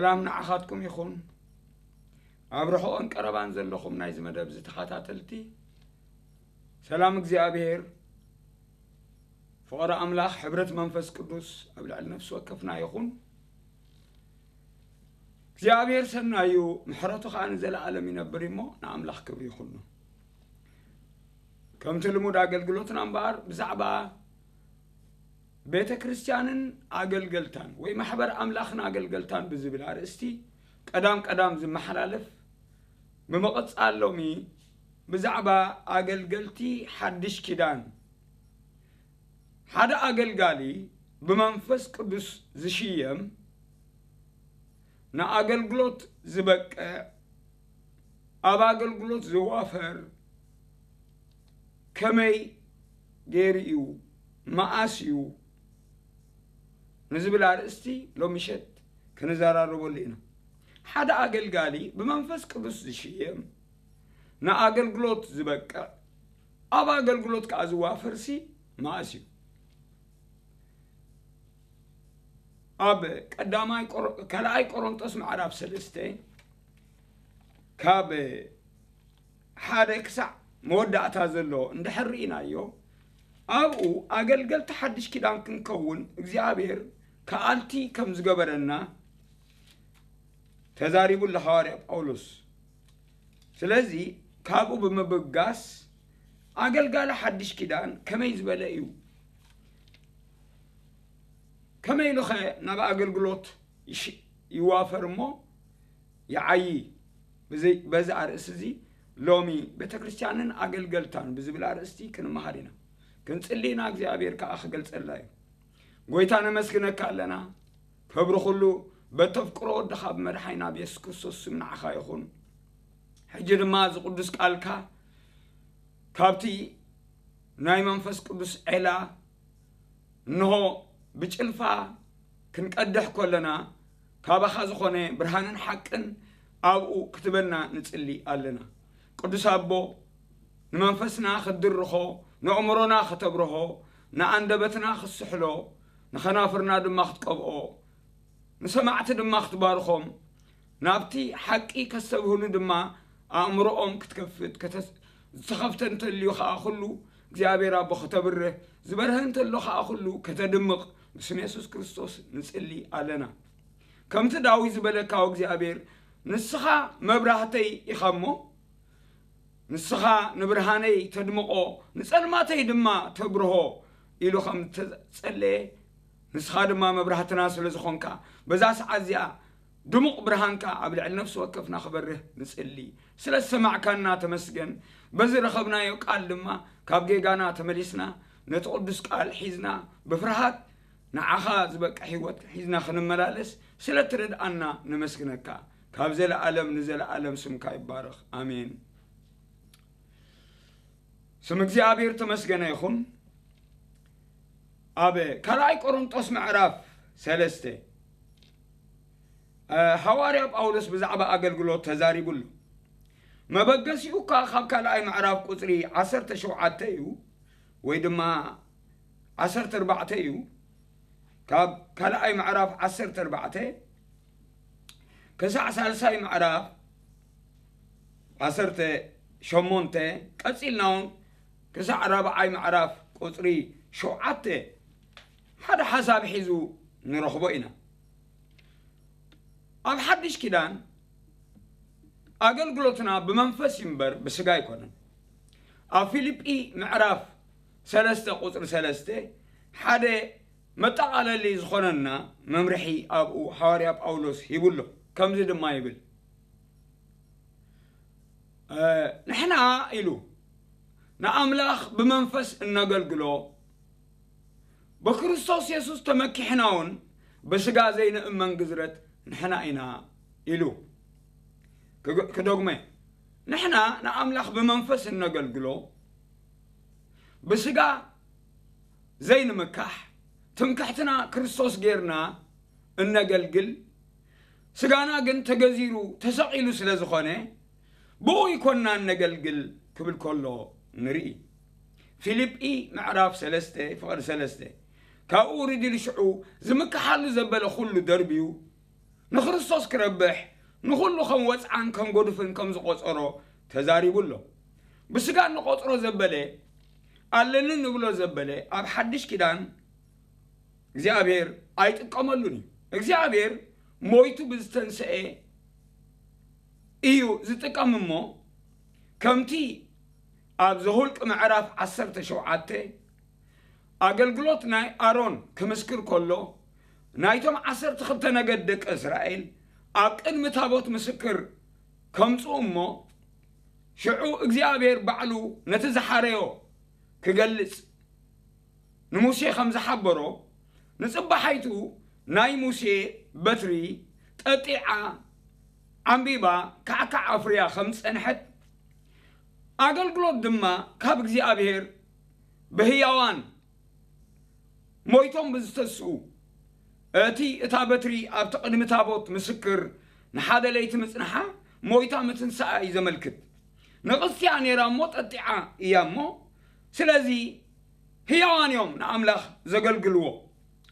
ሰላም ንዓኻትኩም ይኹን። ኣብ ርሑቕን ቀረባን ዘለኹም ናይዚ መደብ እዚ ተኸታተልቲ፣ ሰላም እግዚኣብሔር፣ ፍቕሪ ኣምላኽ፣ ሕብረት መንፈስ ቅዱስ ኣብ ልዕሊ ነፍሲ ወከፍና ይኹን። እግዚኣብሔር ሰናዩ፣ ምሕረቱ ኸኣ ንዘለኣለም ይነብር እሞ፣ ንኣምላኽ ክብሪ ይኹኖ። ከምቲ ልሙድ ኣገልግሎትና እምበኣር፣ ብዛዕባ ቤተ ክርስቲያንን ኣገልገልታን ወይ ማሕበር ኣምላኽን ኣገልገልታን ብዝብል ኣርእስቲ ቀዳም ቀዳም ዝመሓላለፍ፣ ብምቕጻል ሎሚ ብዛዕባ ኣገልገልቲ ሓድሽ ኪዳን፣ ሓደ ኣገልጋሊ ብመንፈስ ቅዱስ ዝሽየም፣ ንኣገልግሎት ዝበቅዕ፣ ኣብ ኣገልግሎት ዝዋፈር ከመይ ገይሩ እዩ፣ መኣስ እዩ ንዝብል ኣርእስቲ ሎሚ ምሸት ክንዘራረበሉ ኢና። ሓደ ኣገልጋሊ ብመንፈስ ቅዱስ ዝሽየም፣ ንኣገልግሎት ዝበቅዕ፣ ኣብ ኣገልግሎት ከኣ ዝዋፈርሲ መኣስ እዩ? ኣብ ቀዳማይ ቆሮ-፣ ካልኣይ ቆሮንጦስ ምዕራፍ ሰለስተ ካብ ሓደ ክሳዕ መወዳእታ ዘሎ እንድሕር ርኢናዮ፣ ኣብኡ ኣገልገልቲ ሓድሽ ኪዳን ክንከውን እግዚኣብሔር ከኣልቲ ከም ዝገበረና ተዛሪቡ ኣሎ ሃዋርያ ጳውሎስ። ስለዚ ካብኡ ብምብጋስ ኣገልጋሊ ሓድሽ ኪዳን ከመይ ዝበለ እዩ? ከመይ ኢሉኸ ናብ ኣገልግሎት ይሽ-፣ ይዋፈር እሞ ይዓዪ? ብዚ፣ በዚ ኣርእስቲ እዚ ሎሚ ቤተ ክርስቲያንን ኣገልገልታን ብዝብል ኣርእስቲ ክንመሃር ኢና። ክንጽሊ ኢና፣ እግዚኣብሔር ከኣ ክገልጸልና እዩ። ጐይታ ነመስግነካ ኣለና። ክብሪ ኩሉ በተፍቅሮ ወድኻ ብመድሓኒና ብየሱስ ክርስቶስ ስም ንዓኻ ይኹን። ሕጂ ድማ እዚ ቅዱስ ቃልካ ካብቲ ናይ መንፈስ ቅዱስ ዔላ እንሆ ብጭልፋ ክንቀድሕ ከለና፣ ካባኻ ዝኾነ ብርሃንን ሓቅን ኣብኡ ክትበና ንጽሊ ኣለና። ቅዱስ ኣቦ፣ ንመንፈስና ክትድርኾ፣ ንኣእምሮና ከተብርሆ፣ ንኣንደበትና ክትስሕሎ፣ ንኸናፍርና ድማ ክትቀብኦ፣ ንሰማዕቲ ድማ ክትባርኾም፣ ናብቲ ሓቂ ከስተብህሉ ድማ ኣእምሮኦም ክትከፍት፣ ከተስ-፣ ዝተኸፍተ እንተልዩ ኸኣ ኩሉ እግዚኣብሔር ኣቦ ከተብርህ፣ ዝበርሀ እንተሎ ኸኣ ኩሉ ከተድምቕ፣ ብስም የሱስ ክርስቶስ ንጽሊ ኣለና። ከምቲ ዳዊት ዝበለካ፣ እግዚኣብሔር፣ ንስኻ መብራህተይ ኢኻ እሞ፣ ንስኻ ንብርሃነይ ተድምቖ፣ ንጸልማተይ ድማ ተብርሆ ኢሉ ከም ዝተጸለየ፣ ንስኻ ድማ መብራህትና ስለ ዝኾንካ፣ በዛ ሰዓት እዚኣ ድሙቕ ብርሃንካ ኣብ ልዕሊ ነፍሲ ወከፍና ክበርህ ንጽሊ። ስለ ዝሰማዕካና ተመስገን። በዚ ረኸብናዮ ቃል ድማ ካብ ጌጋና ተመሊስና፣ ነቲ ቅዱስ ቃል ሒዝና፣ ብፍርሃት ንዓኻ ዝበቅዕ ህይወት ሒዝና ክንመላለስ ስለ ትረድኣና ነመስግነካ። ካብ ዘለኣለም ንዘለኣለም ስምካ ይባረኽ። ኣሜን። ስም እግዚኣብሔር ተመስገነ ይኹን። ኣብ ካልኣይ ቆሮንጦስ ምዕራፍ ሰለስተ፣ እ፣ ሃዋርያ ጳውሎስ ብዛዕባ ኣገልግሎት ተዛሪቡ ኣሎ። መበገሲኡ እኳ ካብ ካልኣይ ምዕራፍ ቁጽሪ ዓሰርተ ሸውዓተ እዩ፣ ወይ ድማ ዓሰርተ ኣርባዕተ እዩ። ካብ ካልኣይ ምዕራፍ ዓሰርተ ኣርባዕተ ክሳዕ ሳልሳይ ምዕራፍ ዓሰርተ ሸሞንተ፣ ቀጺልና እውን ክሳዕ ራብዓይ ምዕራፍ ቁጽሪ ሸውዓተ ሓደ ሓሳብ ሒዙ ንረኽቦ ኢና። ኣብ ሓድሽ ኪዳን ኣገልግሎትና ብመንፈስ እዩ እምበር ብስጋ ኣይኮነን። ኣብ ፊልጲ ምዕራፍ ሰለስተ ቁጽሪ ሰለስተ ሓደ መጠቓለሊ ዝኾነና መምርሒ ኣብኡ ሃዋርያ ጳውሎስ ሂቡ ኣሎ። ከምዚ ድማ ይብል፣ እ፣ ንሕና ኢሉ ንኣምላኽ ብመንፈስ እነገልግሎ፣ ብክርስቶስ የሱስ ተመኪሕና እውን ብስጋ ዘይንእመን ግዝረት ንሕና ኢና ኢሉ። ክግ-፣ ክደግመ፣ ንሕና ንኣምላኽ ብመንፈስ እነገልግሎ፣ ብስጋ ዘይንምካሕ፣ ትምክሕትና ክርስቶስ ጌርና እነገልግል፣ ስጋና ግን ተገዚሩ ተሰቒሉ ስለ ዝኾነ፣ ብኡ ይኮንና እነገልግል ክብል ከሎ ንርኢ። ፊልጲ ምዕራፍ ሰለስተ ፍቕዲ ሰለስተ፣ ካብኡ ውሪዱ ኢሉ ሽዑ ዝምክሓሉ ዘበለ ኩሉ ደርብዩ፣ ንክርስቶስ ክረብሕ ንኹሉ ከም ወጽዓን ከም ጎድፍን ከም ዝቖጸሮ ተዛሪቡ ኣሎ። ብስጋ እንቆጽሮ ዘበለ ኣለኒ ንብሎ ዘበለ ኣብ ሓድሽ ኪዳን እግዚኣብሔር ኣይጥቀመሉን እዩ። እግዚኣብሔር ሞይቱ ብዝተንስኤ እዩ ዝጥቀም እሞ ከምቲ ኣብ ዘሁልቅ ምዕራፍ ዓሰርተ ሸውዓተ ኣገልግሎት ናይ ኣሮን ክምስክር ከሎ ናይቶም ዓሰርተ ክልተ ነገድ ደቂ እስራኤል ኣብ ቅድሚ ታቦት ምስክር ከምጽኡ እሞ ሽዑ እግዚኣብሔር ባዕሉ ነቲ ዝሓረዮ ክገልጽ ንሙሴ ከም ዝሓበሮ ንጽባሓይቱ ናይ ሙሴ በትሪ ጠጢዓ ዓምቢባ ካዕካዕ ኣፍርያ ከም ዝጸንሐት ኣገልግሎት ድማ ካብ እግዚኣብሔር ብህያዋን ሞይቶም ብዝተስኡ እቲ እታ በትሪ ኣብቲ ቅድሚ ታቦት ምስክር ንሓደ ለይቲ ምጽንሓ ሞይታ ምትንሳኣ እዩ ዘመልክት። ንቕስቲ እያ ነይራ እሞ ጠጢዓ እያ እሞ ስለዚ ህያዋን እዮም ንኣምላኽ ዘገልግልዎ።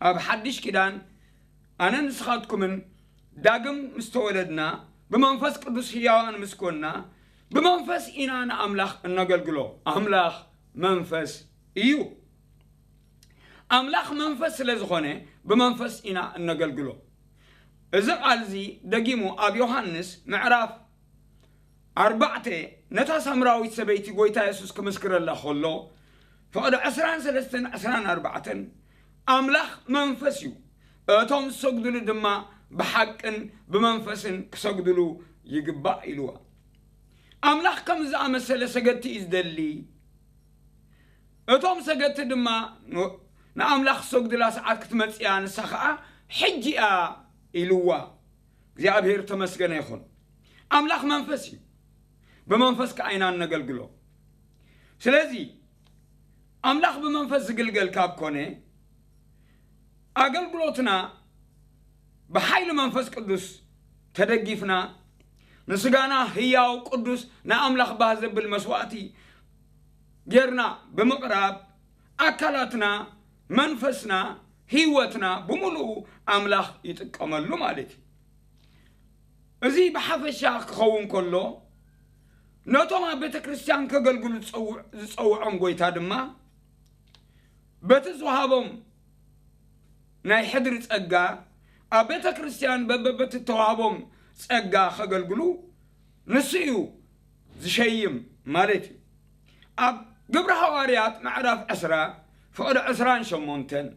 ኣብ ሓድሽ ኪዳን ኣነ ንስኻትኩምን ዳግም ምስ ተወለድና ብመንፈስ ቅዱስ ህያዋን ምስ ኮንና ብመንፈስ ኢና ንኣምላኽ እነገልግሎ። ኣምላኽ መንፈስ እዩ። ኣምላኽ መንፈስ ስለ ዝኾነ ብመንፈስ ኢና እነገልግሎ። እዚ ቃል እዚ ደጊሙ ኣብ ዮሃንስ ምዕራፍ ኣርባዕተ ነታ ሳምራዊት ሰበይቲ ጎይታ የሱስ ክምስክረላ ከሎ ፍቕዲ ዕስራን ሰለስተን ዕስራን ኣርባዕተን ኣምላኽ መንፈስ እዩ፣ እቶም ዝሰግድሉ ድማ ብሓቅን ብመንፈስን ክሰግድሉ ይግባእ ኢልዋ። ኣምላኽ ከም ዝኣመሰለ ሰገድቲ እዩ ዝደሊ። እቶም ሰገድቲ ድማ ንኣምላኽ ዝሰግዱላ ሰዓት ክትመጽእ እያ፣ ንሳ ኸዓ ሕጂ እያ ኢልዋ። እግዚኣብሔር ተመስገነ ይኹን። ኣምላኽ መንፈስ እዩ፣ ብመንፈስ ከዓ ኢና እነገልግሎ። ስለዚ ኣምላኽ ብመንፈስ ዝግልገል ካብ ኮነ ኣገልግሎትና ብሓይሊ መንፈስ ቅዱስ ተደጊፍና ንስጋና ህያው ቅዱስ ንኣምላኽ ባህ ዘብል መስዋእቲ ጌርና ብምቕራብ ኣካላትና፣ መንፈስና፣ ህይወትና ብምሉኡ ኣምላኽ ይጥቀመሉ ማለት እዩ። እዚ ብሓፈሻ ክኸውን ከሎ ነቶም ኣብ ቤተ ክርስቲያን ከገልግሉ ዝጸውዕ- ዝጸውዖም ጎይታ ድማ በቲ ዝወሃቦም ናይ ሕድሪ ጸጋ ኣብ ቤተ ክርስቲያን በበበቲ ተዋህቦም ጸጋ ከገልግሉ ንሱ እዩ ዝሸይም ማለት እዩ። ኣብ ግብሪ ሃዋርያት ምዕራፍ ዕስራ ፍቕዲ ዕስራን ሸሞንተን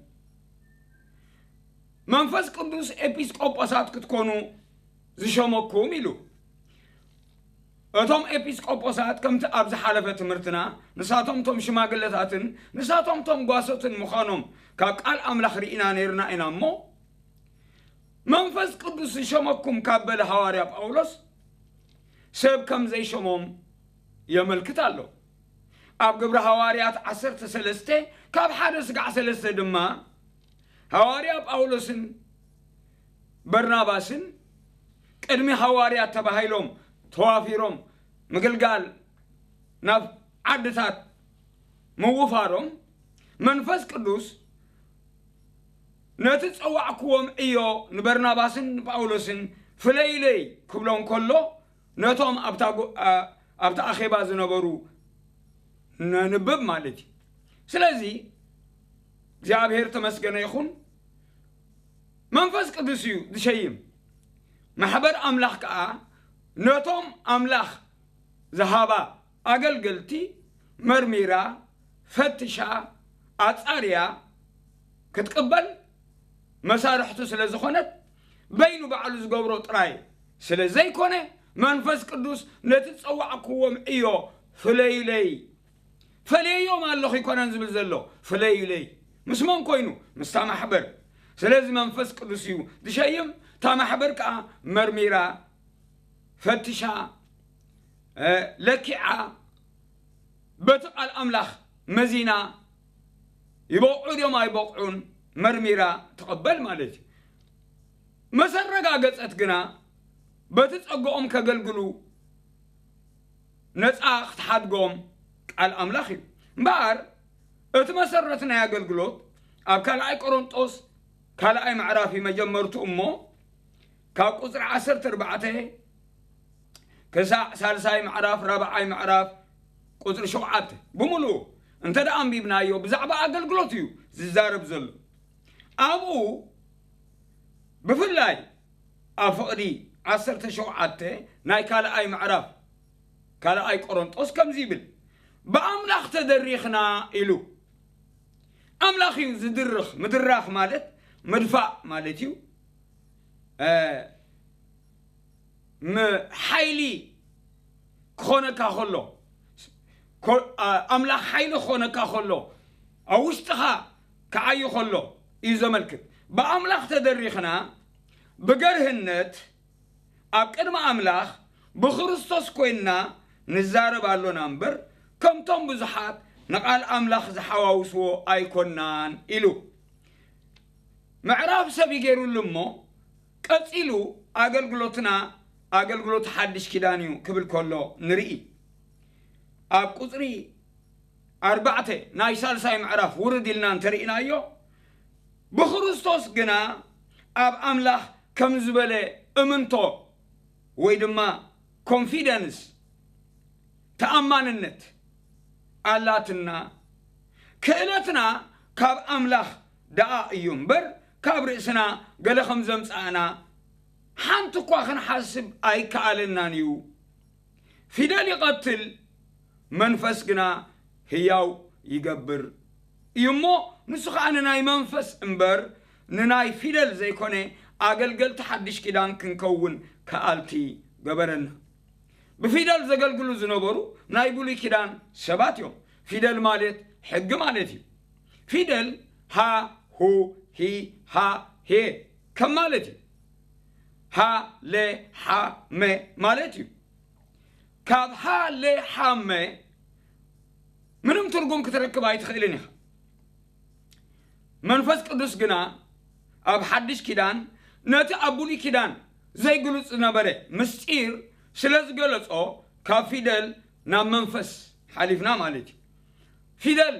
መንፈስ ቅዱስ ኤጲስቆጶሳት ክትኮኑ ዝሸመኩም ኢሉ። እቶም ኤጲስቆጶሳት ከምቲ ኣብ ዝሓለፈ ትምህርትና ንሳቶም ቶም ሽማግለታትን ንሳቶም ቶም ጓሶትን ምዃኖም ካብ ቃል ኣምላኽ ርኢና ነይርና ኢና እሞ መንፈስ ቅዱስ ዝሸመኩም ካብ በለ ሃዋርያ ጳውሎስ ሰብ ከም ዘይሸሞም የመልክት ኣሎ። ኣብ ግብሪ ሃዋርያት ዓሰርተ ሰለስተ ካብ ሓደ ስጋዕ ሰለስተ ድማ ሃዋርያ ጳውሎስን በርናባስን ቅድሚ ሃዋርያት ተባሂሎም ተዋፊሮም ምግልጋል ናብ ዓድታት ምውፋሮም መንፈስ ቅዱስ ነቲ ዝጸዋዕክዎም ዕዮ ንበርናባስን ንጳውሎስን ፍለይለይ ክብሎም ከሎ ነቶም ኣብታ ጎ- ኣ- ኣብታ ኣኼባ ዝነበሩ ነንብብ ማለት እዩ። ስለዚ እግዚኣብሔር ተመስገነ ይኹን። መንፈስ ቅዱስ እዩ ዝሸይም። ማሕበር ኣምላኽ ከኣ ነቶም ኣምላኽ ዝሃባ ኣገልገልቲ መርሚራ፣ ፈትሻ፣ ኣጻርያ ክትቅበል መሳርሕቱ ስለ ዝኾነት በይኑ ባዕሉ ዝገብሮ ጥራይ ስለ ዘይኮነ መንፈስ ቅዱስ ነቲ ዝጸዋዕክዎም ዕዮ ፍለዩለይ ፈለዮም ኣለኹ ይኮነን ዝብል ዘሎ ፍለዩለይ ምስ መን ኮይኑ ምስታ ማሕበር። ስለዚ መንፈስ ቅዱስ እዩ ዝሸይም። እታ ማሕበር ከዓ መርሚራ ፈትሻ ለኪዓ በቲ ቃል ኣምላኽ መዚና ይበቕዑ ድዮም ኣይበቕዑን መርሚራ ትቕበል ማለት እዩ። መሰረጋገጸት ግና በቲ ጸግኦም ከገልግሉ ነጻ ክትሓድጎም ቃል ኣምላኽ እዩ። እምበኣር እቲ መሰረት ናይ ኣገልግሎት ኣብ ካልኣይ ቆሮንጦስ ካልኣይ ምዕራፍ እዩ መጀመርቱ እሞ ካብ ቁፅሪ ዓሰርተ ኣርባዕተ ክሳዕ ሳልሳይ ምዕራፍ፣ ራብዓይ ምዕራፍ፣ ቁፅሪ ሸውዓተ ብምሉኡ እንተ ደኣ ኣንቢብናዮ፣ ብዛዕባ ኣገልግሎት እዩ ዝዛረብ ዘሎ። ኣብኡ ብፍላይ ኣብ ፍቕዲ ዓሰርተ ሸውዓተ ናይ ካልኣይ ምዕራፍ፣ ካልኣይ ቆሮንጦስ ከምዚ ይብል፣ "ብኣምላኽ ተደሪኽና" ኢሉ። ኣምላኽ እዩ ዝድርኽ። ምድራኽ ማለት ምድፋእ ማለት እዩ። እ፣ ም-፣ ሓይሊ ክኾነካ ከሎ፣ ኮ-፣ ኣ-፣ ኣምላኽ ሓይሊ ክኾነካ ከሎ፣ ኣብ ውሽጥኻ ክዓዩ ከሎ እዩ ዘመልክት። ብኣምላኽ ተደሪኽና፣ ብገርህነት ኣብ ቅድሚ ኣምላኽ ብክርስቶስ ኮይንና ንዛረብ ኣሎና እምበር፣ ከምቶም ብዙሓት ንቓል ኣምላኽ ዝሓዋውስዎ ኣይኮናን ኢሉ። ምዕራፍ ሰብ ይገይሩሉ እሞ፣ ቀጺሉ ኣገልግሎትና ኣገልግሎት ሓድሽ ኪዳን እዩ ክብል ከሎ ንርኢ። ኣብ ቁጽሪ ኣርባዕተ ናይ ሳልሳይ ምዕራፍ ውርድ ኢልና እንተርኢናዮ፣ ብክርስቶስ ግና ኣብ ኣምላኽ ከም ዝበለ እምንቶ ወይ ድማ ኮንፊደንስ፣ ተኣማንነት ኣላትና። ክእለትና ካብ ኣምላኽ ደኣ እዩ እምበር፣ ካብ ርእስና ገለ ከም ዘምጽኣና ሓንቲ እኳ ክንሓስብ ኣይከኣለናን እዩ። ፊደል ይቐትል፣ መንፈስ ግና ህያው ይገብር እዩ እሞ፣ ንሱ ኸኣ ንናይ መንፈስ እምበር ንናይ ፊደል ዘይኮነ፣ ኣገልገልቲ ሓድሽ ኪዳን ክንከውን ከኣልቲ ገበረና። ብፊደል ዘገልግሉ ዝነበሩ ናይ ብሉይ ኪዳን ሰባት እዮም። ፊደል ማለት ሕጊ ማለት እዩ። ፊደል ሃ፣ ሁ፣ ሂ፣ ሃ፣ ሄ ከም ማለት እዩ። ሃ፣ ለ፣ ሓ፣ መ ማለት እዩ። ካብ ሃ፣ ለ፣ ሓ፣ መ ምንም ትርጉም ክትረክብ ኣይትኽእልን ኢኻ። መንፈስ ቅዱስ ግና ኣብ ሓድሽ ኪዳን ነቲ ኣብ ብሉይ ኪዳን ዘይግሉጽ ዝነበረ ምስጢር ስለ ዝገለጾ፣ ካብ ፊደል ናብ መንፈስ ሓሊፍና ማለት እዩ። ፊደል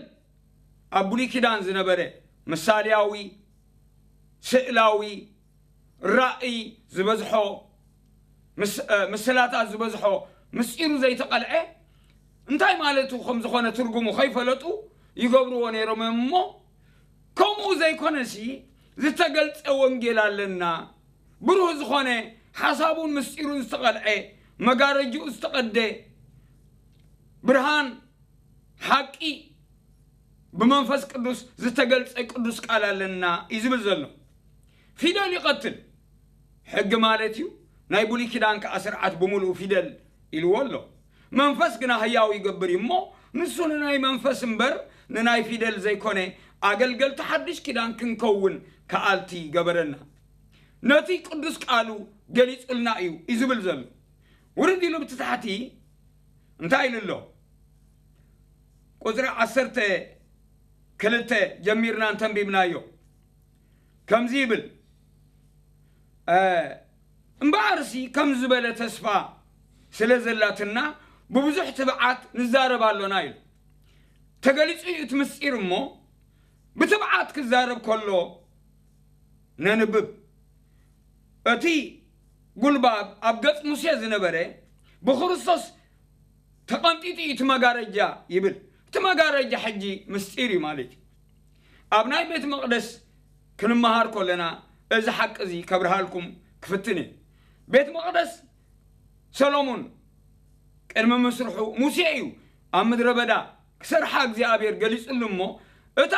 ኣብ ብሉይ ኪዳን ዝነበረ ምሳሌያዊ፣ ስእላዊ፣ ራእይ ዝበዝሖ፣ ምስ-፣ እ፣ ምስላታት ዝበዝሖ ምስጢሩ ዘይተቐልዐ እንታይ ማለቱ ከም ዝኾነ ትርጉሙ ከይፈለጡ ይገብርዎ ነይሮም እዮም እሞ፣ ከምኡ ዘይኮነሲ ዝተገልጸ ወንጌል ኣለና። ብሩህ ዝኾነ ሓሳቡን ምስጢሩን ዝተቐልዐ፣ መጋረጅኡ ዝተቐደ ብርሃን ሓቂ ብመንፈስ ቅዱስ ዝተገልጸ ቅዱስ ቃል ኣለና እዩ ዝብል ዘሎ። ፊደል ይቐትል። ሕጊ ማለት እዩ። ናይ ብሉይ ኪዳን ከኣ ስርዓት ብምሉኡ ፊደል ኢልዎ ኣሎ። መንፈስ ግና ህያው ይገብር እዩ እሞ፣ ንሱ ንናይ መንፈስ እምበር ንናይ ፊደል ዘይኮነ፣ ኣገልገልቲ ሓድሽ ኪዳን ክንከውን ከኣልቲ ገበረና። ነቲ ቅዱስ ቃሉ ገሊጹልና እዩ እዩ ዝብል ዘሎ። ውርድ ኢሉ ብቲ ታሕቲ እንታይ ኢሉ ኣሎ? ቁጽሪ ዓሰርተ ክልተ ጀሚርና እንተንቢብናዮ ከምዚ ይብል፣ እ፣ "እምበኣርሲ ከም ዝበለ ተስፋ ስለ ዘላትና ብብዙሕ ትብዓት ንዛረብ ኣሎና" ኢሉ። ተገሊጹ እዩ እቲ ምስጢር እሞ፣ ብትብዓት ክዛረብ ከሎ ነንብብ። እቲ ጉልባብ ኣብ ገጽ ሙሴ ዝነበረ ብክርስቶስ ተቐንጢጡ እዩ እቲ መጋረጃ ይብል። እቲ መጋረጃ ሕጂ ምስጢር እዩ ማለት እዩ። ኣብ ናይ ቤት መቕደስ ክንመሃር ከለና እዚ ሓቂ እዚ ከብርሃልኩም ክፍትን እየ። ቤት መቕደስ ሰሎሞን ቅድሚ ምስርሑ ሙሴ እዩ ኣብ ምድረ በዳ ክሰርሓ እግዚኣብሔር ገሊጹሉ እሞ፣ እታ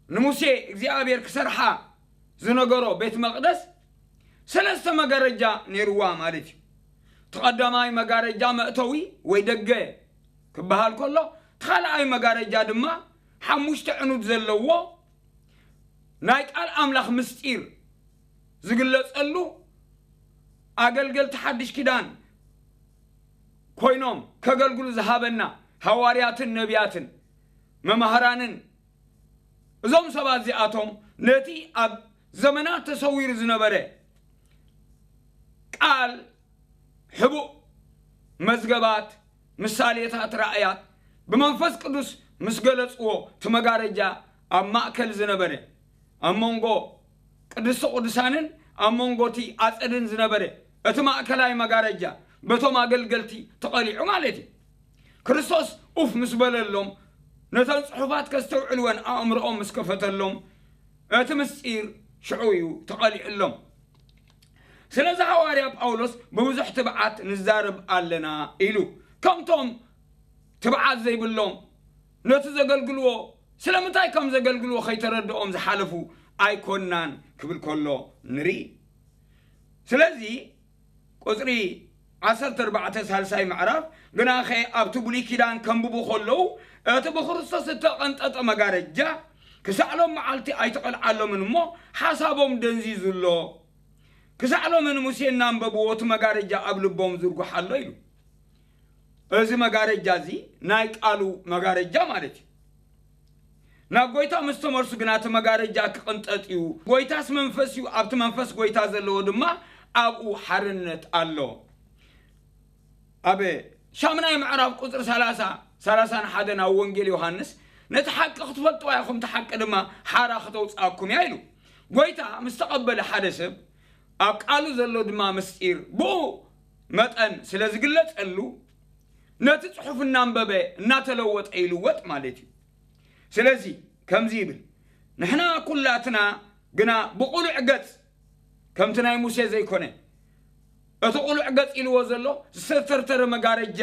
ንሙሴ እግዚኣብሔር ክሰርሓ ዝነገሮ ቤት መቕደስ ሰለስተ መጋረጃ ነይርዋ ማለት እዩ። እቲ ቀዳማይ መጋረጃ መእተዊ ወይ ደገ ክበሃል ከሎ፣ እቲ ካልኣይ መጋረጃ ድማ ሓሙሽተ ዕኑድ ዘለዎ ናይ ቃል ኣምላኽ ምስጢር ዝግለጸሉ፣ ኣገልገልቲ ሓድሽ ኪዳን ኮይኖም ከገልግሉ ዝሃበና ሃዋርያትን ነቢያትን መማህራንን፣ እዞም ሰባት እዚኣቶም ነቲ ኣብ ዘመናት ተሰዊሩ ዝነበረ ቃል ሕቡእ መዝገባት፣ ምሳሌታት፣ ራእያት ብመንፈስ ቅዱስ ምስ ገለጽዎ፣ እቲ መጋረጃ ኣብ ማእከል ዝነበረ፣ ኣብ መንጎ ቅድስተ ቅዱሳንን ኣብ መንጎቲ ኣጸድን ዝነበረ እቲ ማእከላይ መጋረጃ በቶም ኣገልገልቲ ተቐሊዑ ማለት እዩ። ክርስቶስ ኡፍ ምስ በለሎም፣ ነተን ጽሑፋት ከስተውዕልወን ኣእምሮኦም ምስ ከፈተሎም፣ እቲ ምስጢር ሽዑ እዩ ተቐሊዑሎም። ስለዚ ሃዋርያ ጳውሎስ ብብዙሕ ትብዓት ንዛረብ ኣለና ኢሉ። ከምቶም ትብዓት ዘይብሎም፣ ነቲ ዘገልግልዎ፣ ስለምንታይ ከም ዘገልግልዎ ከይተረድኦም ዝሓለፉ ኣይኮናን ክብል ከሎ ንርኢ። ስለዚ ቁጽሪ ዓሰርተ ኣርባዕተ ሳልሳይ ምዕራፍ፣ ግናኸ ኣብቲ ብሉይ ኪዳን ከንብቡ ከለዉ፣ እቲ ብክርስቶስ እተቐንጠጠ መጋረጃ ክሳዕ ሎም መዓልቲ ኣይተቐልዓሎምን እሞ፣ ሓሳቦም ደንዚዙ ኣሎ። ክሳዕ ሎሚ ንሙሴ እናንበብዎ እቲ መጋረጃ ኣብ ልቦም ዝርጉሕ ኣሎ ኢሉ። እዚ መጋረጃ እዚ ናይ ቃሉ መጋረጃ ማለት እዩ። ናብ ጎይታ ምስ ተመርሱ ግና እቲ መጋረጃ ክቕንጠጥ እዩ። ጎይታስ መንፈስ እዩ፣ ኣብቲ መንፈስ ጎይታ ዘለዎ ድማ ኣብኡ ሓርነት ኣሎ። ኣብ ሻምናይ ምዕራፍ ቁጽሪ ሰላሳ፣ ሰላሳን ሓደን ኣብ ወንጌል ዮሃንስ፣ ነቲ ሓቂ ክትፈልጥዋ ኢኹም፣ እቲ ሓቂ ድማ ሓራ ክተውጽኣኩም እያ ኢሉ። ጎይታ ምስ ተቐበለ ሓደ ሰብ፣ ኣብ ቃሉ ዘሎ ድማ ምስጢር ብኡ መጠን ስለ ዝግለጸሉ፣ ነቲ ጽሑፍ እናንበበ እናተለወጠ ይልወጥ ማለት እዩ። ስለዚ ከምዚ ይብል፣ ንሕና ኩላትና ግና ብቕሉዕ ገጽ፣ ከምቲ ናይ ሙሴ ዘይኮነ፣ እቲ ቅሉዕ ገጽ ኢልዎ ዘሎ ዝተተርተረ መጋረጃ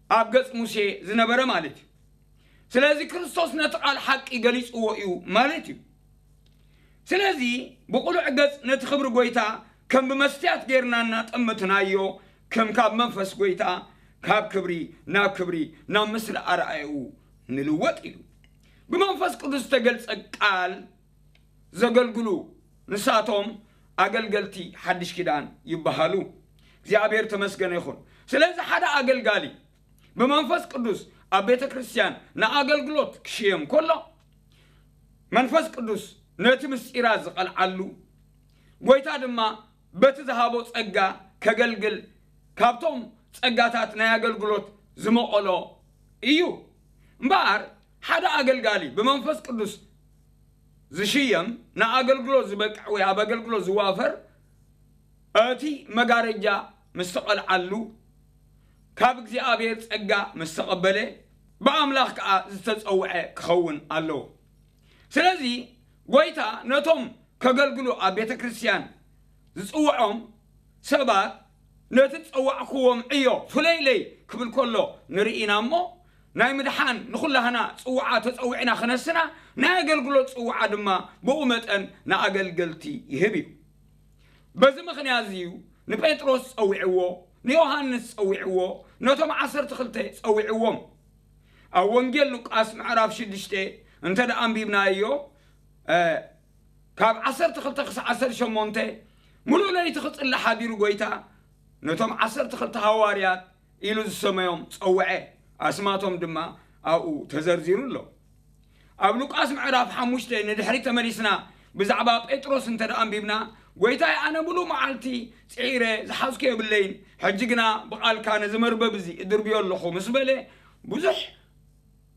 ኣብ ገጽ ሙሴ ዝነበረ ማለት እዩ። ስለዚ ክርስቶስ ነቲ ቃል ሓቂ ገሊጽዎ እዩ ማለት እዩ። ስለዚ ብቕሉዕ ገጽ ነቲ ክብሪ ጎይታ ከም ብመስትያት ጌርና እናጠመትናዮ፣ ከም ካብ መንፈስ ጎይታ ካብ ክብሪ ናብ ክብሪ ናብ ምስሊ ኣርኣያኡ ንልወጥ ኢሉ። ብመንፈስ ቅዱስ ዝተገልጸ ቃል ዘገልግሉ ንሳቶም ኣገልገልቲ ሓድሽ ኪዳን ይበሃሉ። እግዚኣብሔር ተመስገነ ይኹን። ስለዚ ሓደ ኣገልጋሊ ብመንፈስ ቅዱስ ኣብ ቤተ ክርስቲያን ንኣገልግሎት ክሽየም ከሎ፣ መንፈስ ቅዱስ ነቲ ምስጢራት ዝቐልዓሉ፣ ጎይታ ድማ በቲ ዝሃቦ ጸጋ ከገልግል፣ ካብቶም ጸጋታት ናይ ኣገልግሎት ዝመቐሎ እዩ። እምበኣር ሓደ ኣገልጋሊ ብመንፈስ ቅዱስ ዝሽየም፣ ንኣገልግሎት ዝበቅዕ ወይ ኣብ ኣገልግሎት ዝዋፈር፣ እቲ መጋረጃ ምስ ተቐልዓሉ፣ ካብ እግዚኣብሔር ጸጋ ምስ ተቐበለ፣ ብኣምላኽ ከኣ ዝተጸውዐ ክኸውን ኣለዎ። ስለዚ ጎይታ ነቶም ከገልግሉ ኣብ ቤተ ክርስቲያን ዝጽውዖም ሰባት፣ ነቲ ዝጸዋዕክዎም ዕዮ ፍለይለይ ክብል ከሎ ንርኢ ኢና እሞ፣ ናይ ምድሓን ንኹላህና ጽውዓ ተጸዊዕና ክነስና፣ ናይ ኣገልግሎት ጽውዓ ድማ ብኡ መጠን ንኣገልገልቲ ይህብ እዩ። በዚ ምኽንያት እዚ እዩ ንጴጥሮስ ጸዊዕዎ፣ ንዮሃንስ ጸዊዕዎ፣ ነቶም ዓሰርተ ክልተ ጸዊዕዎም። ኣብ ወንጌል ሉቃስ ምዕራፍ ሽዱሽተ እንተ ደኣ ኣንቢብናዮ፣ እ፣ ካብ ዓሰርተ ክልተ ክሳዕ ዓሰርተ ሸሞንተ፣ ምሉእ ለይቲ ክጽሊ ሓዲሩ፣ ጎይታ ነቶም ዓሰርተ ክልተ ሃዋርያት ኢሉ ዝሰመዮም ጸውዐ። ኣስማቶም ድማ ኣብኡ ተዘርዚሩ ኣሎ። ኣብ ሉቃስ ምዕራፍ ሓሙሽተ ንድሕሪት ተመሊስና ብዛዕባ ጴጥሮስ እንተ ደኣ ኣንቢብና፣ "ጎይታይ፣ ኣነ ምሉእ መዓልቲ ጽዒረ ዝሓዝኩ የብለይን፣ ሕጂ ግና ብቓልካ ነዚ መርበብ እዚ እድርብዮ ኣለኹ" ምስ በለ፣ ብዙሕ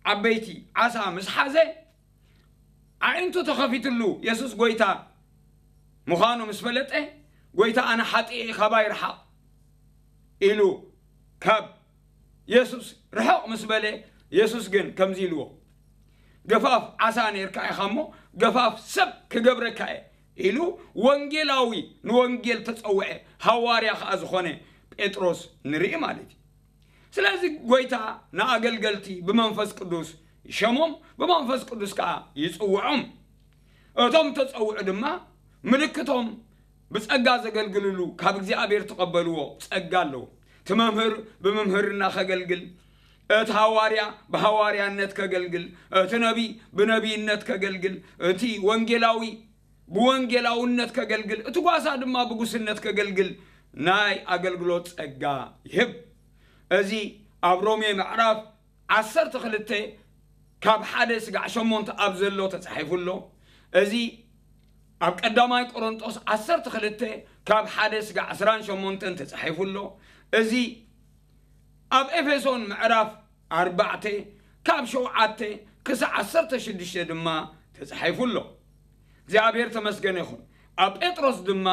ዓበይቲ ዓሳ ምስ ሓዘ፣ ኣዒንቱ ተኸፊትሉ፣ የሱስ ጎይታ ምዃኑ ምስ ፈለጠ፣ "ጎይታ፣ ኣነ ሓጢእ እየ፣ ካባይ ርሓቕ" ኢሉ ካብ የሱስ ርሕቕ ምስ በለ፣ የሱስ ግን ከምዚ ኢልዎ፣ "ገፋፍ ዓሳ ኔርካ ኢኻ እሞ፣ ገፋፍ ሰብ ክገብረካ እየ" ኢሉ ወንጌላዊ፣ ንወንጌል ተጸውዐ፣ ሃዋርያ ከኣ ዝኾነ ጴጥሮስ ንርኢ ማለት እዩ። ስለዚ ጎይታ ንኣገልገልቲ ብመንፈስ ቅዱስ ይሸሞም፣ ብመንፈስ ቅዱስ ከኣ ይጽውዖም። እቶም ተጸውዑ ድማ ምልክቶም ብጸጋ ዘገልግልሉ ካብ እግዚኣብሔር ተቐበልዎ ጸጋ ኣለዎ። እቲ መምህር ብምምህርና ከገልግል፣ እቲ ሃዋርያ ብሃዋርያነት ከገልግል፣ እቲ ነቢይ ብነቢይነት ከገልግል፣ እቲ ወንጌላዊ ብወንጌላውነት ከገልግል፣ እቲ ጓሳ ድማ ብጉስነት ከገልግል ናይ ኣገልግሎት ጸጋ ይህብ። እዚ ኣብ ሮሜ ምዕራፍ ዓሰርተ ክልተ ካብ ሓደ ስጋዕ ሸሞንተ ኣብ ዘሎ ተጻሒፉ ኣሎ። እዚ ኣብ ቀዳማይ ቆሮንጦስ ዓሰርተ ክልተ ካብ ሓደ ስጋዕ ዕስራን ሸሞንተን ተጻሒፉ ኣሎ። እዚ ኣብ ኤፌሶን ምዕራፍ ኣርባዕተ ካብ ሸውዓተ ክሳዕ ዓሰርተ ሽዱሽተ ድማ ተጻሒፉ ኣሎ። እግዚኣብሔር ተመስገነ ይኹን። ኣብ ጴጥሮስ ድማ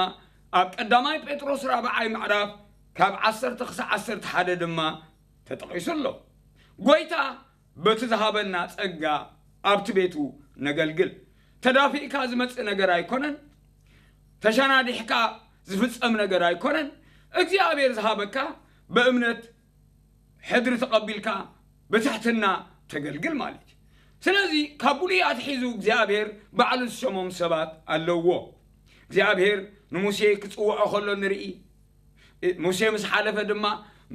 ኣብ ቀዳማይ ጴጥሮስ ራብዓይ ምዕራፍ ካብ ዓሰርተ ክሳዕ ዓሰርተ ሓደ ድማ ተጠቒሱ ኣሎ። ጎይታ በቲ ዝሃበና ጸጋ ኣብቲ ቤቱ ነገልግል። ተዳፊእካ ዝመጽእ ነገር ኣይኮነን። ተሸናዲሕካ ዝፍጸም ነገር ኣይኮነን። እግዚኣብሔር ዝሃበካ ብእምነት ሕድሪ ተቐቢልካ ብትሕትና ተገልግል ማለት እዩ። ስለዚ ካብ ብሉይ ኣትሒዙ እግዚኣብሔር ባዕሉ ዝሸሞም ሰባት ኣለውዎ። እግዚኣብሔር ንሙሴ ክጽውዖ ከሎ ንርኢ። ሙሴ ምስ ሓለፈ ድማ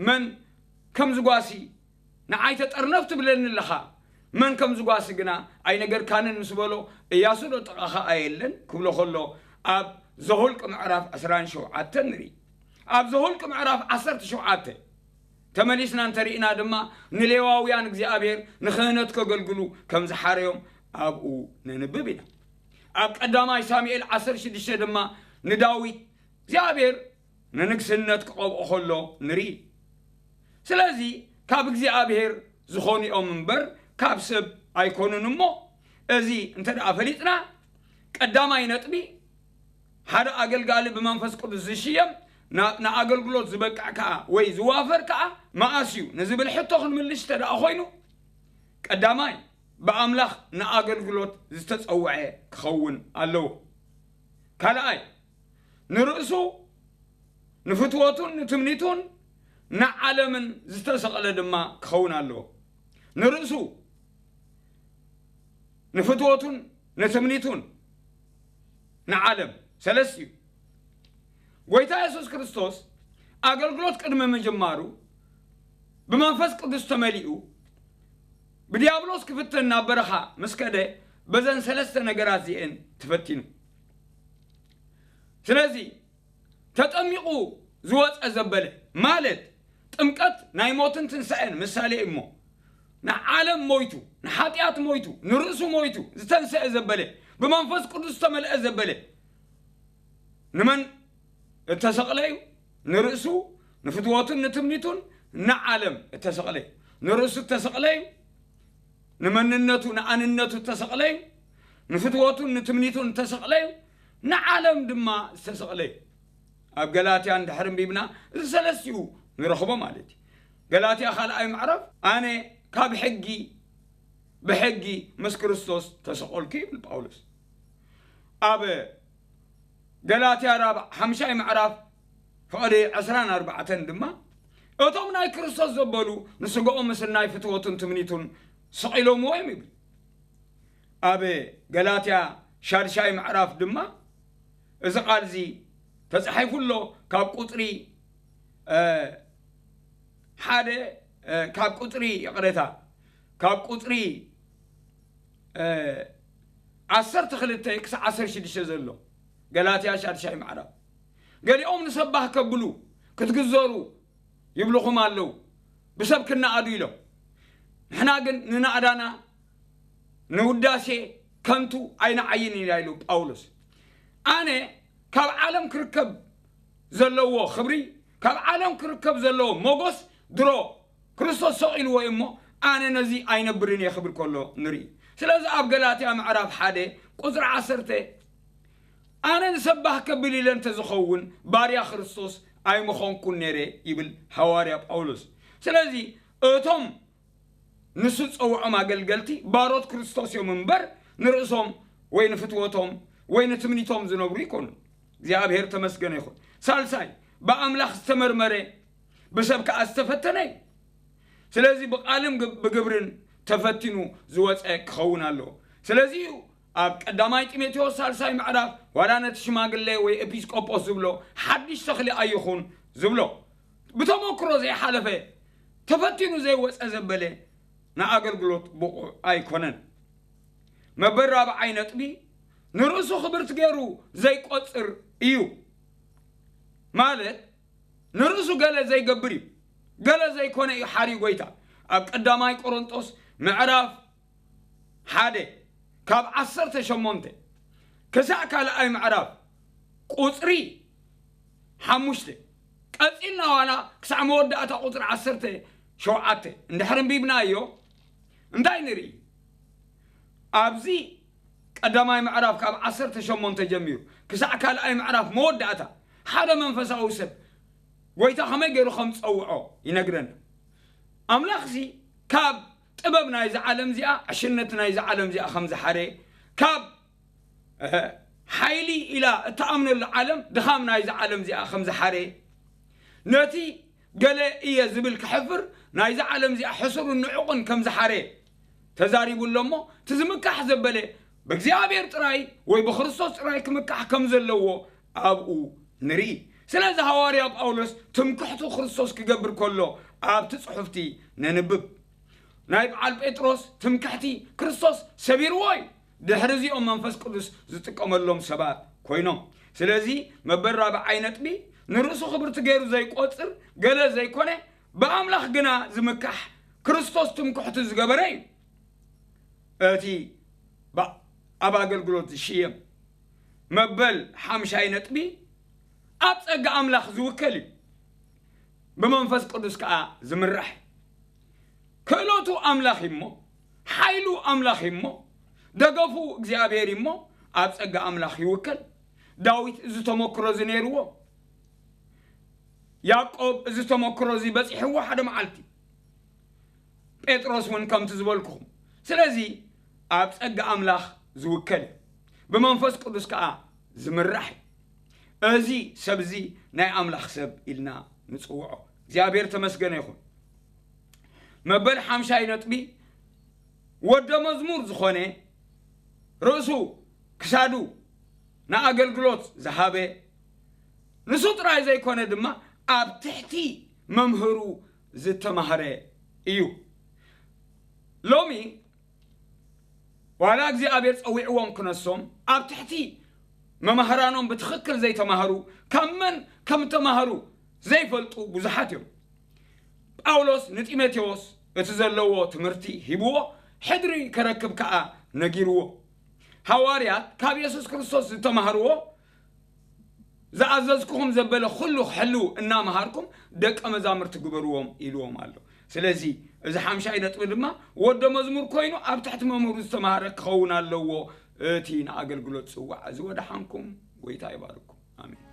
መን ከም ዝጓሲ ንዓይ ተጠርነፍ ትብለኒ ኣለኻ፣ መን ከም ዝጓሲ ግና ኣይነገርካንን ምስ በሎ፣ እያሱ ዶ ጥቓኻ ኣየለን ክብሎ ከሎ ኣብ ዘሁልቅ ምዕራፍ ዕስራን ሸውዓተን ንርኢ። ኣብ ዘሁልቅ ምዕራፍ ዓሰርተ ሸውዓተ ተመሊስና እንተርኢና ድማ ንሌዋውያን እግዚኣብሔር ንክህነት ከገልግሉ ከም ዝሓረዮም ኣብኡ ነንብብ ኢና። ኣብ ቀዳማይ ሳሙኤል ዓሰርተ ሽዱሽተ ድማ ንዳዊት እግዚኣብሔር ንንግስነት ክቐብኦ ከሎ ንርኢ። ስለዚ ካብ እግዚኣብሔር ዝኾኑ እዮም እምበር ካብ ሰብ ኣይኮኑን። እሞ እዚ እንተ ደኣ ፈሊጥና ቀዳማይ ነጥቢ ሓደ ኣገልጋሊ ብመንፈስ ቅዱስ ዝሽየም ና- ንኣገልግሎት ዝበቅዕ ከኣ ወይ ዝዋፈር ከኣ መኣስ እዩ ንዝብል ሕቶ ክንምልሽ እንተ ደኣ ኮይኑ ቀዳማይ ብኣምላኽ ንኣገልግሎት ዝተጸውዐ ክኸውን ኣለዎ። ካልኣይ ንርእሱ ንፍትወቱን ንትምኒቱን ንዓለምን ዝተሰቕለ ድማ ክኸውን ኣለዎ። ንርእሱ ንፍትወቱን ንትምኒቱን ንዓለም ሰለስቲኡ ጎይታ የሱስ ክርስቶስ ኣገልግሎት ቅድሚ ምጅማሩ ብመንፈስ ቅዱስ ተመሊኡ ብዲያብሎስ ክፍተን ናብ በረኻ ምስ ከደ በዘን ሰለስተ ነገራት እዚአን ተፈቲኑ። ስለዚ ተጠሚቑ ዝወፀ ዘበለ ማለት ጥምቀት ናይ ሞትን ትንሳኤን ምሳሌ እሞ ንዓለም ሞይቱ ንሓጢኣት ሞይቱ ንርእሱ ሞይቱ ዝተንሰአ ዘበለ ብመንፈስ ቅዱስ ዝተመልአ ዘበለ ንመን እተሰቕለ እዩ? ንርእሱ ንፍትወቱን ንትምኒቱን ንዓለም እተሰቕለ እዩ። ንርእሱ እተሰቕለ እዩ። ንመንነቱ ንኣንነቱ እተሰቕለ እዩ። ንፍትወቱን ንትምኒቱን እተሰቕለ እዩ። ንዓለም ድማ ዝተሰቕለ እዩ። ኣብ ገላትያ እንድሕር እንቢብና እዚ ሰለስቲኡ ንረኽቦ ማለት እዩ። ገላትያ ካልኣይ ምዕራፍ ኣነ ካብ ሕጊ ብሕጊ ምስ ክርስቶስ ተሰቐልኩ ይብል ጳውሎስ። ኣብ ገላትያ ራብዓ ሓምሻይ ምዕራፍ ፍቕዲ ዕስራን ኣርባዕተን ድማ እቶም ናይ ክርስቶስ ዘበሉ ንስጋኦም ምስናይ ፍትወቱን ትምኒቱን ሰቒሎምዎ እዮም ይብል። ኣብ ገላትያ ሻድሻይ ምዕራፍ ድማ እዚ ቃል እዚ ተጻሒፉ ኣሎ ካብ ቁጽሪ ሓደ ካብ ቁጽሪ ይቕሬታ ካብ ቁጽሪ ዓሰርተ ክልተ ክሳብ ዓሰርተ ሽዱሽተ ዘሎ ገላትያ ሻድሻይ ምዕራፍ ገሊኦም ንሰባህ ከብሉ ክትግዘሩ ይብልኹም ኣለዉ ብሰብ ክነኣዱ ኢሎም ንሕና ግን ንናእዳና ንውዳሴ ከንቱ ኣይንዓይን ኢና ኢሉ ጳውሎስ። ኣነ ካብ ዓለም ክርከብ ዘለዎ ክብሪ ካብ ዓለም ክርከብ ዘለዎ ሞጎስ ድሮ ክርስቶስ ሰቒልዎ እዩ እሞ ኣነ ነዚ ኣይነብርን እየ ክብል ከሎ ንርኢ። ስለዚ ኣብ ገላትያ ምዕራፍ ሓደ ቁፅሪ ዓሰርተ ኣነ ንሰባህ ከብል ኢለ እንተዝኸውን ባርያ ክርስቶስ ኣይምኾንኩን ነይረ ይብል ሃዋርያ ጳውሎስ። ስለዚ እቶም ንሱ ዝጸውዖም ኣገልገልቲ ባሮት ክርስቶስ እዮም እምበር ንርእሶም ወይ ንፍትወቶም ወይ ንትምኒቶም ዝነብሩ ይኮኑ። እግዚኣብሔር ተመስገነ ይኹን። ሳልሳይ ብኣምላኽ ዝተመርመረ ብሰብ ከኣ ዝተፈተነ እዩ። ስለዚ ብቓልን ብግብርን ተፈቲኑ ዝወፀ ክኸውን ኣለዎ። ስለዚ እዩ ኣብ ቀዳማይ ጢሞቴዎስ ሳልሳይ ምዕራፍ ዋላ ነቲ ሽማግሌ ወይ ኤጲስቆጶስ ዝብሎ ሓድሽ ተኽሊ ኣይኹን ዝብሎ። ብተመክሮ ዘይሓለፈ ተፈቲኑ ዘይወፀ ዘበለ ንኣገልግሎት ብቑዕ ኣይኮነን። መበል ራብዓይ ነጥቢ ንርእሱ ክብርቲ ገይሩ ዘይቆፅር እዩ። ማለት ንርእሱ ገለ ዘይገብር እዩ፣ ገለ ዘይኮነ እዩ ሓርዩ ጎይታ። ኣብ ቀዳማይ ቆሮንጦስ ምዕራፍ ሓደ ካብ ዓሰርተ ሸሞንተ ክሳዕ ካልኣይ ምዕራፍ ቁፅሪ ሓሙሽተ ቀፂልና ዋላ ክሳዕ መወዳእታ ቁፅሪ ዓሰርተ ሸውዓተ እንድሕር እንቢብናዮ እንታይ ንርኢ? ኣብዚ ቀዳማይ ምዕራፍ ካብ ዓሰርተ ሸሞንተ ጀሚሩ ክሳዕ ካልኣይ ምዕራፍ መወዳእታ ሓደ መንፈሳዊ ሰብ ጎይታ ከመይ ገይሩ ከም ዝጸውዖ ይነግረና። ኣምላኽሲ ካብ ጥበብ ናይዛ ዓለም እዚኣ፣ ዕሽነት ናይዛ ዓለም እዚኣ ከም ዝሓረ፣ ካብ ሓይሊ ኢላ እትኣምነሉ ዓለም ድኻም ናይዛ ዓለም እዚኣ ከም ዝሓረ፣ ነቲ ገለ እየ ዝብል ክሕፍር ናይዛ ዓለም እዚኣ ሕሱርን ንዑቕን ከም ዝሓረ ተዛሪቡ ኣሎ እሞ፣ እቲ ዝምካሕ ዘበለ ብእግዚኣብሔር ጥራይ ወይ ብክርስቶስ ጥራይ ክምካሕ ከም ዘለዎ ኣብኡ ንርኢ። ስለዚ ሃዋርያ ጳውሎስ ትምክሕቱ ክርስቶስ ክገብር ከሎ ኣብቲ ጽሑፍቲ ነንብብ። ናይ በዓል ጴጥሮስ ትምክሕቲ ክርስቶስ ሰቢርዎ እዩ። ድሕሪ እዚኦም መንፈስ ቅዱስ ዝጥቀመሎም ሰባት ኮይኖም። ስለዚ መበል ራብዓይ ነጥቢ ንርእሱ ክብርቲ ገይሩ ዘይቆጽር ገለ ዘይኮነ ብኣምላኽ ግና ዝምካሕ ክርስቶስ ትምክሕቱ ዝገበረ እዩ። እቲ ብ- ኣብ ኣገልግሎት ዝሽየም መበል ሓምሻይ ነጥቢ ኣብ ጸጋ ኣምላኽ ዝውከል እዩ። ብመንፈስ ቅዱስ ከኣ ዝምራሕ። ክእለቱ ኣምላኽ እሞ፣ ሓይሉ ኣምላኽ እሞ፣ ደገፉ እግዚኣብሔር እሞ፣ ኣብ ጸጋ ኣምላኽ ይውከል። ዳዊት እዚ ተመክሮ እዚ ነይርዎ። ያዕቆብ እዚ ተመክሮ እዚ በጺሕዎ ሓደ መዓልቲ። ጴጥሮስ እውን ከምቲ ዝበልኩኹም። ስለዚ ኣብ ጸጋ ኣምላኽ ዝውከል፣ ብመንፈስ ቅዱስ ከኣ ዝምራሕ እዩ። እዚ ሰብ እዚ ናይ ኣምላኽ ሰብ ኢልና ንጽውዖ። እግዚኣብሔር ተመስገነ ይኹን። መበል ሓምሻይ ነጥቢ፣ ወደ መዝሙር ዝኾነ፣ ርእሱ ክሳዱ ንኣገልግሎት ዝሃበ፣ ንሱ ጥራይ ዘይኮነ ድማ ኣብ ትሕቲ መምህሩ ዝተማህረ እዩ። ሎሚ ዋላ እግዚኣብሔር ጸዊዕዎም ክነሶም፣ ኣብ ትሕቲ መማህራኖም ብትኽክል ዘይተማህሩ፣ ካብ መን ከም ተማህሩ ዘይፈልጡ ብዙሓት እዮም። ጳውሎስ ንጢሞቴዎስ እቲ ዘለዎ ትምህርቲ ሂብዎ፣ ሕድሪ ከረክብ ከኣ ነጊርዎ። ሃዋርያት ካብ የሱስ ክርስቶስ ዝተማህርዎ፣ ዝኣዘዝኩኹም ዘበለ ኩሉ ክሕልዉ እናመሃርኩም ደቀ መዛሙርቲ ግበርዎም ኢልዎም ኣሎ። ስለዚ እዚ ሓምሻይ ነጥቢ ድማ ወደ መዝሙር ኮይኑ ኣብ ትሕቲ መምህሩ ዝተማህረ ክኸውን ኣለዎ። እቲ ንኣገልግሎት ዝጽዋዕ እዚ ወደሓንኩም፣ ጎይታ ይባርኩም። ኣሜን።